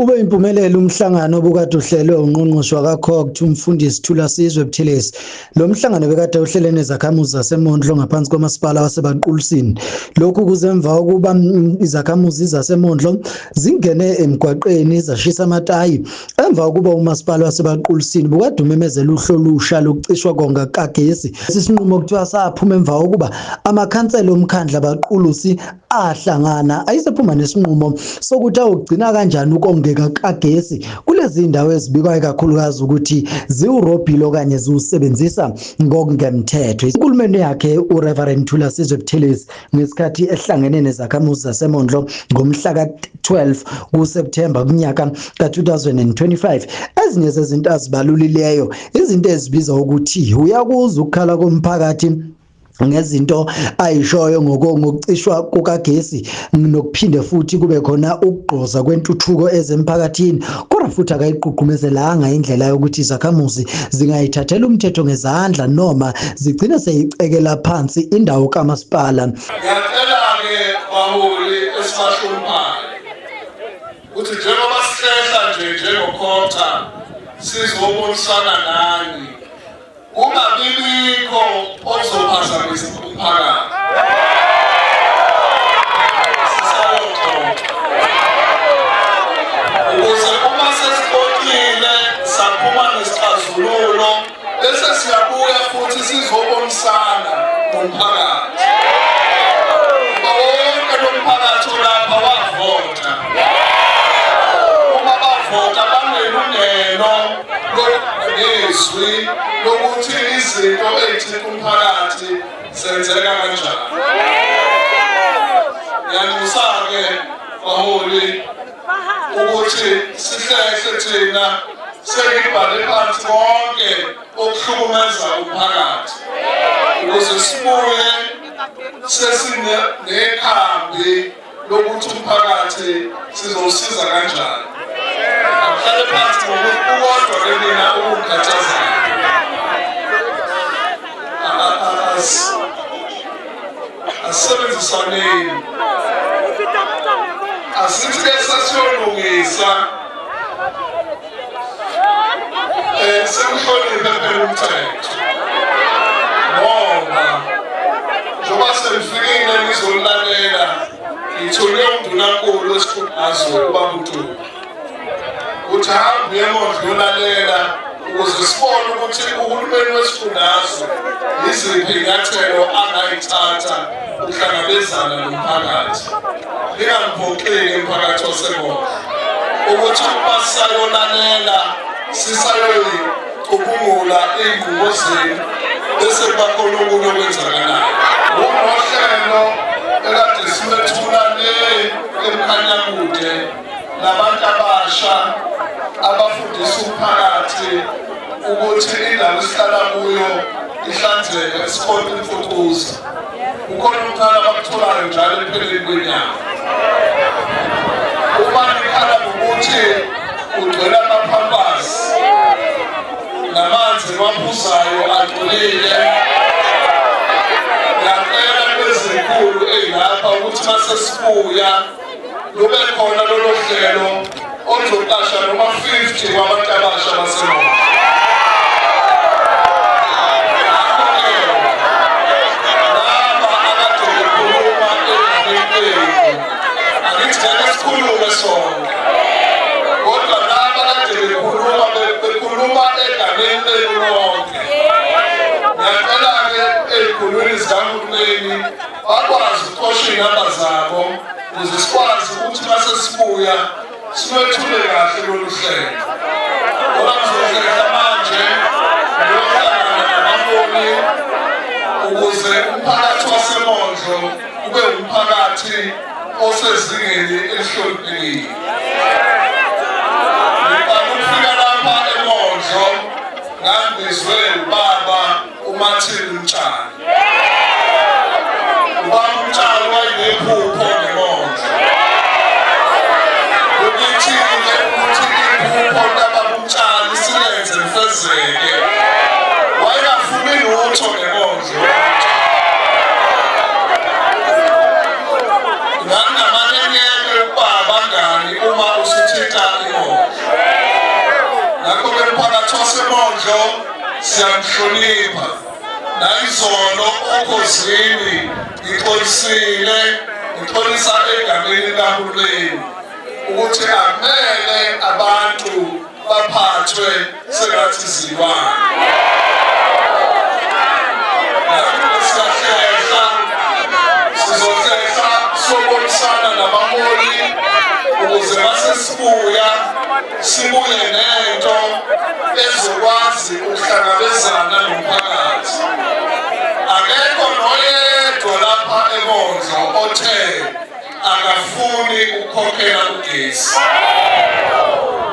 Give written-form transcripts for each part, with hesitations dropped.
Ube impumelelo umhlangano obukade uhlelwe ungqongqoshe wakaCogta uMfundisi Thulasizwe Buthelezi. Lo mhlangano bekade uhlele nezakhamuzi zaseMondlo ngaphansi komasipala waseBaqulusini. Lokhu kuze emva kokuba izakhamuzi zaseMondlo zingene emgwaqeni zashisa amatayi emva kokuba umasipala waseBaqulusini bukade umemezela uhlu olusha lokucishwa konga kagesi. Lesi sinqumo kuthiwa saphuma emva kokuba amakhansela omkhandlu aBaqulusi ahlangana ayisephuma nesinqumo sokuthi awugcina kanjani ukongeka kagesi kulezi ndawo ezibikwa ikakhulukazi ukuthi ziwurobhile okanye ziwusebenzisa ngokungemthetho. Inkulumeni yakhe uReverend Thulasizwe Buthelezi ngesikhathi ehlangene nezakhamuzi zaseMondlo ngomhla ka-12 kuSepthemba kunyaka ka-2025 ezinye zezinto azibalulileyo izinto ezibiza ukuthi uyakuzwa ukukhala komphakathi ngezinto ayishoyo ngokucishwa kukagesi nokuphinde futhi kube khona ukugqoza kwentuthuko ezemphakathini kodwa futhi akayigqugqumezelanga indlela yokuthi izakhamuzi zingayithathela umthetho ngezandla noma zigcine seyicekela phansi indawo kamasipala. Ngiyacela-ke baholi esibahloniphayo ukuthi njengoba sihlehla nje njengokhotha sizobonisana nani Kungabibikho ozophazamisa umphakathi. Sisayoxoxa. Ukuze uma sesixoxile saphuma nesixazululo bese siyabuya futhi sizobonisana nomphakathi. Ngoba wonke lo mphakathi olapha wavota. Uma bavota banelungelo nezwi lokuthi izinto ey'thinta umphakathi zenzeka kanjani. Ngiyanxusa-ke baholi ukuthi sihlehle thina sengibhale phansi konke okuhlukumeza umphakathi ukuze sibuye sesinekhambi lokuthi umphakathi sizowusiza kanjani. Akuhlale phansi ngokuthi kukodwa ke mina okungikhathazayo. Asisebenzisaneni. Asithi ke sesiyolungisa sekuhloniphe phela umthetho ngoba njengoba senifikile nizolalela ngithunywe undunankulu wesifundazwe ubaba uNtuli ukuthi hambe uye eMondlo uyolalela ukuze sibone ukuthi uhulumeni wesifundazwe yiziphi iy'nyathelo angayithatha ukuhlangabezana nomphakathi. Ningangiphoxeki mphakathi waseMondlo ukuthi uma sisayolalela sisayoyicubungula iy'nqumo zenu bese kuba khona okunye okwenzakalayo. Kunohlelo ekade silwethula le eMkhanyakude labantu abasha abafundisa umphakathi ukuthi indawo esihlala kuyo ihlanzeke esikhona imfucuza. Kukhona umncane abakutholayo njalo ekupheleni kwenyanga. Uma nikhala ngokuthi ugcwele amaphampasi namanzi eniwaphuzayo agcolile, ngiyacela kwezinkulu ey'lapha ukuthi uma sesibuya lube khona lolo hlelo oluzoqasha noma 50 wabantu abasha baseMondlo. Ngakho-ke laba akade bekhuluma egameni lethu, angithi ngeke sikhulume sonke, kodwa laba akade bekhuluma bekhuluma egameni lenu lonke. Ngiyacela-ke ey'khulwini zikahulumeni bakwazi ukuqosha iy'namba zabo ukuze sikwazi ukuthi uma sesibuya silwethule kahle lolu hlelo. Ngoba ngizohlehla manje ngiyohlangana nabaholi ukuze umphakathi waseMondlo ube umphakathi osezingeni elihloniphekile. Ngiqala ukufika lapha eMondlo ngangibizwe ubaba uMartin Mtshali. Ubaba uMtshali wayenephupho ngemondlo. Ukuthile ukuthi iphupho lababa uMtshali silenze lifezeke. Wayengafuni lutho ngemondlo. Nganginamakenyeke ukuba abangani uma usuthinta imondlo. waseMondlo siyamhlonipha. Nayizolo oKhozini ngixolisile, ngixolisa egameni likahulumeni ukuthi akumele abantu baphathwe sengathi izilwane. Ngakho siyahlehla, sizohlehla sobonisana nabaholi ukuze masesibuya sibuye nento ezokwazi ukuhlangabezana nomphakathi. Akekho noyedwa lapha eMondlo othe akafuni ukukhokhela ugesi,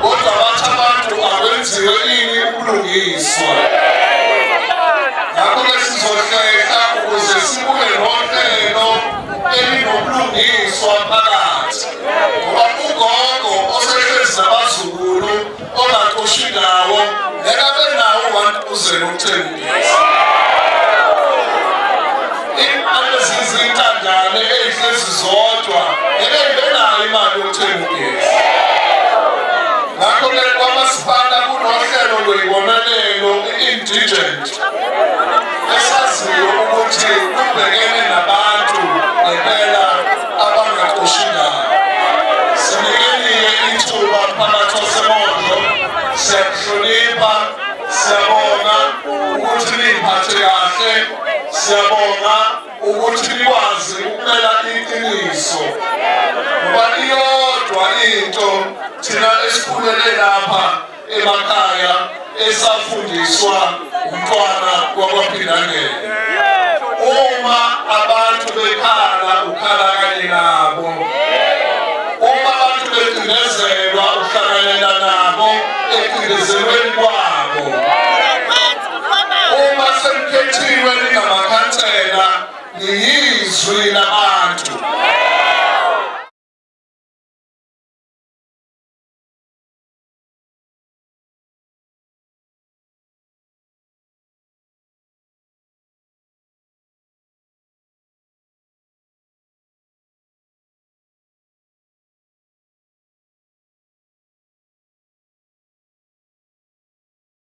kodwa bathi abantu akwenziwe ini ubulungiswa. Ngakho-ke sizohlehla ukuze sibuye nohlelo elinobulungiswa phakathi, ngoba ugogo osehlezi nabazukulu ongaxoshi ndawo ngeke abe nawo u-1000 okuthenga ugesi. Imali ezizintandane ey'hlezi zodwa ngeke ibe nayo imali yokuthenga ugesi. Ngakho-ke kwamasipala kunohlelo lweyibonelelo i-indigent esaziyo ukuthi kubhekene nabantu ngempela abangaxoshi ndawo. Sinikelile ithuba mphakathi waseMondlo, siyakuhlonipha, siyabonga ukuthi niyiphathe kahle, siyabonga ukuthi nikwazi ukumela iqiniso, ngoba iyodwa into thina esikhulele lapha emakhaya esafundiswa umntwana wakwaPhindangene. Uma abantu bekhala ukhala kanye nabo, uma abantu becindezelwa uhlanganyela nabo ekucindezelweni kwabo. Uma senikhethiwe ningamakhansela niyizwi labantu.